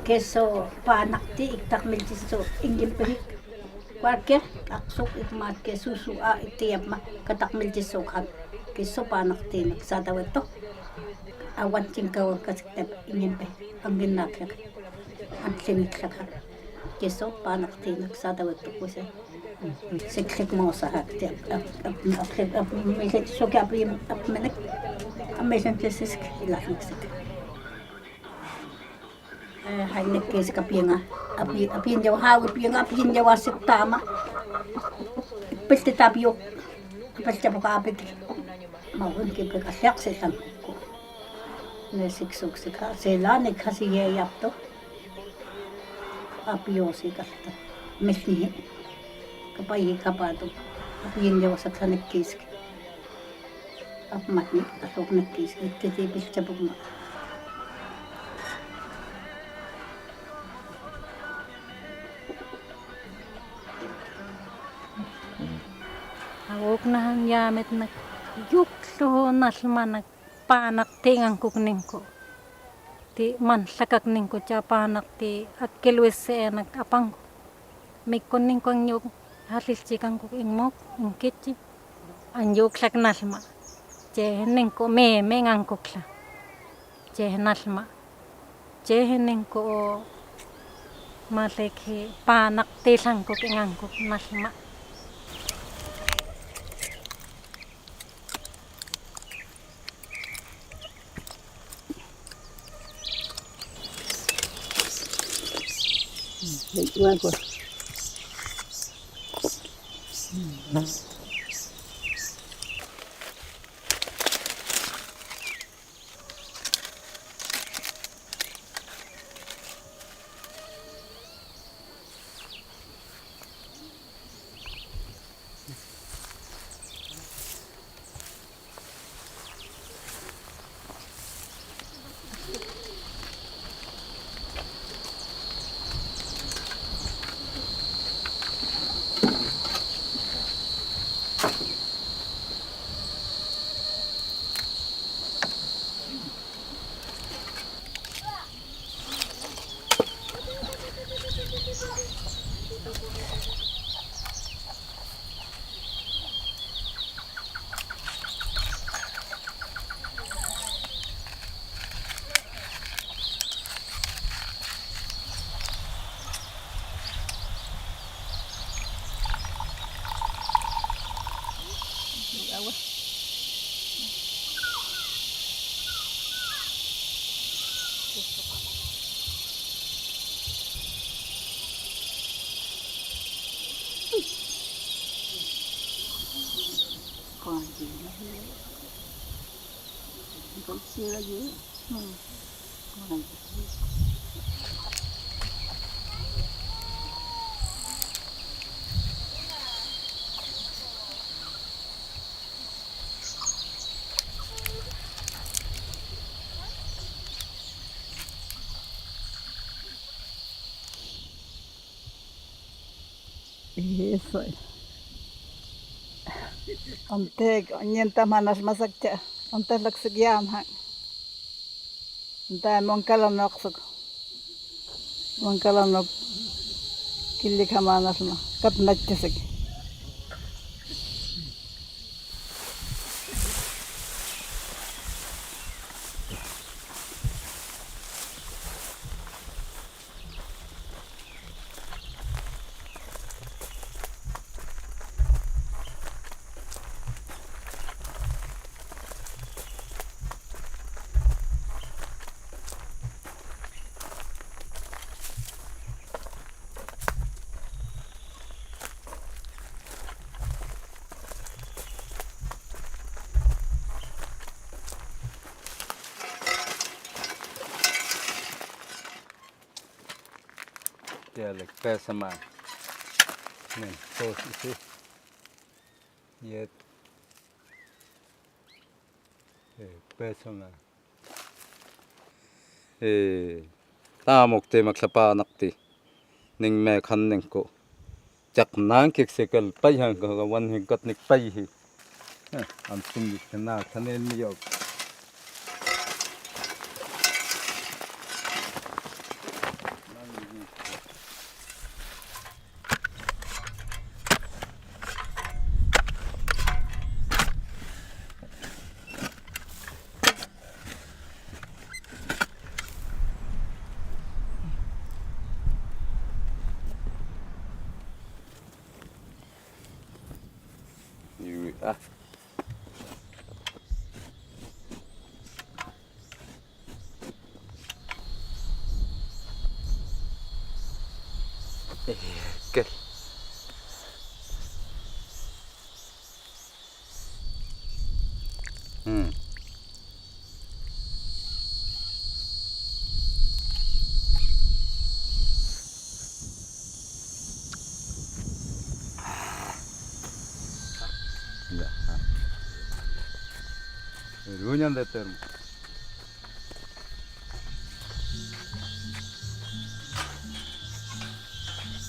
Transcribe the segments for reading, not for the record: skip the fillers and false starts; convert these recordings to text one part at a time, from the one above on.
Queso paanaqti iktaqmiltisu ingimpihik cualquier aqsuq ikmaat susu'a iktiyapma kataqmiltisuqhan queso paanaqtiinak satawetto awanchinkawankasiktap ingimpih anginnaaqlak anllingiqlakha queso paanaqtiinak satawettoqusa siklikmoosahakti apmilik amillantisisik ilalliksik. Hainakkiisikapinga api apinjawahaawipiinga apinjawassittaama ipiltitapiuq apaltapukaapik mauinkipikalliaqsillanku nesiksuksikha siilaanik hasiyeeyartu apiuusikalta milnihi kapayikapaatu apiinjawasaksanikkiisik apmatni asuqnikkiisik ittitiipiltapukma. Awuknahan yaamitnak yukluhu nalmanak paanaqtiingankukninku ti manlakakninku cha paanaqti akkilwisse'enak apanku mikkunninku anyuk jalilchikanku inmuk inkichi anyuklak nalma chejeninku meemengankukla chejenalma chejeninku malekji paanaqtilankuk ingankuk nalma. Eso. Ontek ñentamanaxmasakcha ontetlaksekiamja nta monkalanoqsok monkalanok killikjamanalma katnatchisik. Tiedä, pesemään. Niin, tosi. Jet. Pesemään. Taamuktiimaklapaanaqti ningmeekhanнingku chaqnaankiksikkal payhanka wanhinkatnik payhi antingikkanaa thaneenniyok. Ah. Kel. Eru ñande termo.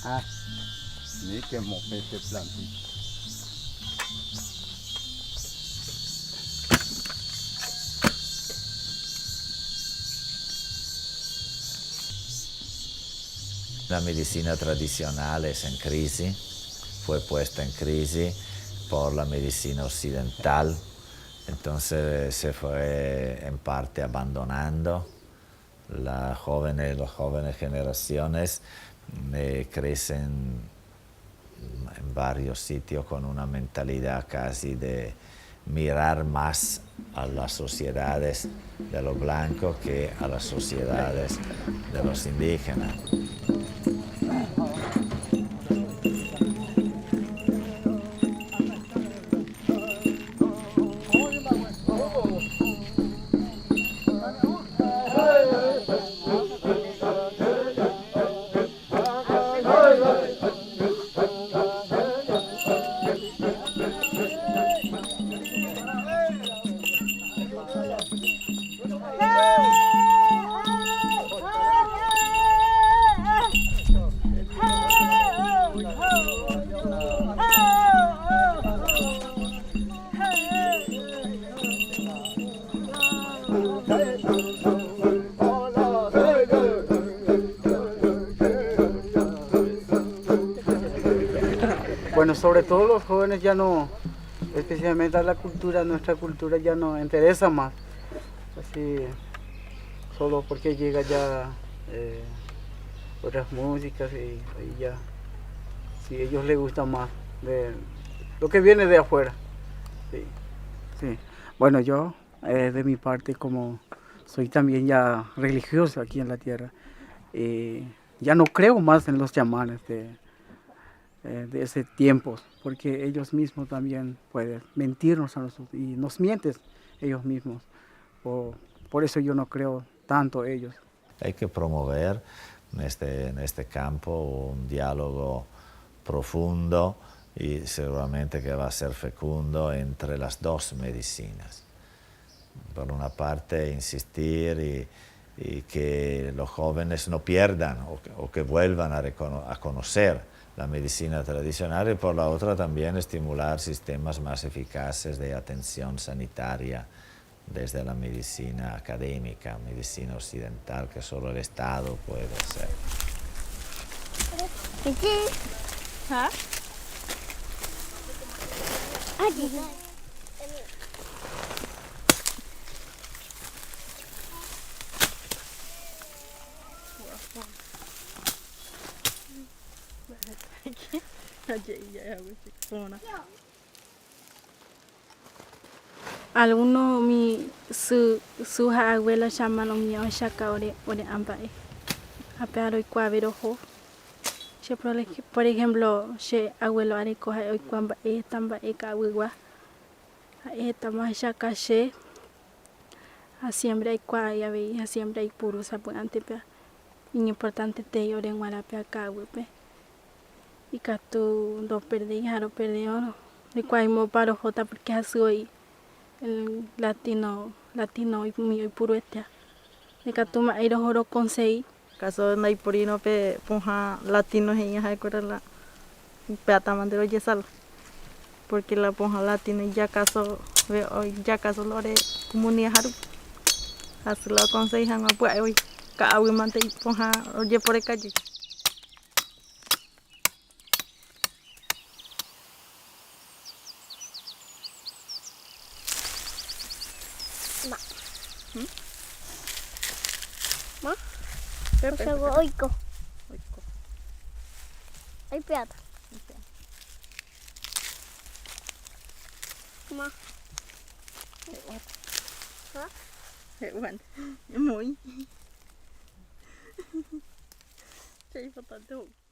Ah, ni que mopete plantita. La medicina tradicional es en crisis, fue puesta en crisis por la medicina occidental, entonces se fue en parte abandonando. Las jóvenes, las jóvenes generaciones crecen en varios sitios con una mentalidad casi de mirar más a las sociedades de los blancos que a las sociedades de los indígenas. Bueno, sobre todo los jóvenes ya no, especialmente a la cultura, nuestra cultura ya no interesa más. Así, solo porque llega ya otras músicas y ya, si a ellos les gusta más de lo que viene de afuera. Sí, sí. Bueno, yo de mi parte, como soy también ya religioso aquí en la tierra, ya no creo más en los chamanes de ese tiempo, porque ellos mismos también pueden mentirnos a nosotros y nos mienten ellos mismos. Por eso yo no creo tanto ellos. Hay que promover en este campo un diálogo profundo y seguramente que va a ser fecundo entre las dos medicinas. Por una parte, insistir y que los jóvenes no pierdan o que vuelvan a conocer la medicina tradicional, y por la otra también estimular sistemas más eficaces de atención sanitaria desde la medicina académica, medicina occidental, que solo el Estado puede hacer. Alguno mi sy sy ha abuela chamán umi ohechaka ore ore ã mba'e ha pe aroikuaave roho. Che por ejemplo che abuelo areko ha'e oikuaa mba'e heta mba'e ka'aguygua ha'e hetama ohechaka che ha siempre aikuaa avei ha siempre aipuru sapy'ánte pe iñimportantetei ore g̃uarã pe ka'aguýpe ikatu ndoperdéi ha roperdévo roikuaaimopa rohóta porque hasy voi el latino latino umi oipuruetéva ikatu mba'e roho rokonsegui. Caso ndaiporírõ pe pohã latino he'i ha'ekuéra la upéva rojesala porque la pohã latino ijakaso ijakaso la ore comunidad rupi hasy la okonsegui hag̃ua pya'e voi ka'aguýmante ipohã ojeporeka jey. Ma. Ma? Oiko. Oiko. Oipe'áta. Ma. Ha? He'uánte. Emoĩ. Che aipotánte ho'u.